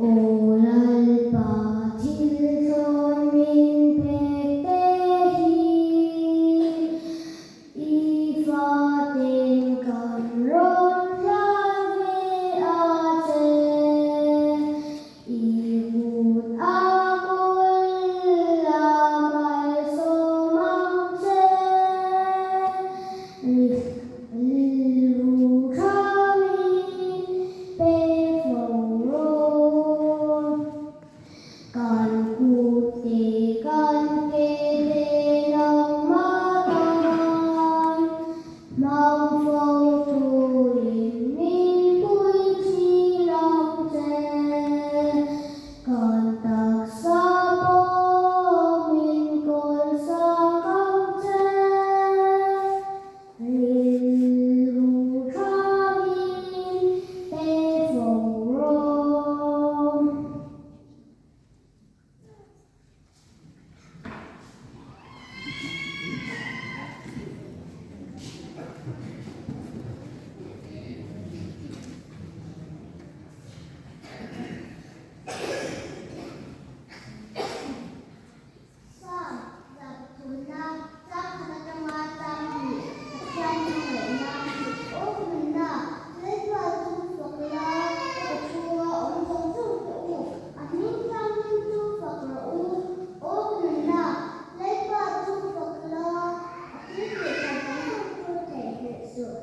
Aw Lalpa thil thlawn min pek te hi i faten kan rawn hlan ve a che. I kut a kawl la malsawm ang che. Rilru tha min pe fo rawh. Kan kut te kan ke te nangmah tan hmang fo turin min pui thin ang che. Kan taksa pawh min kawl sak ang che. Rilru tha min pe fo rawh. Psalm 130 chang khat atanga chang hnih Pathian hmangaihna Aw ka nunna, Lalpa chu fak la, ka ka chhunga awm zawng zawng te u, a hming thianghlim chu fak rawh u. Aw ka nunna, Lalpa chu fak la, a thil tih tha zawng zawng chu theihnghilh suh.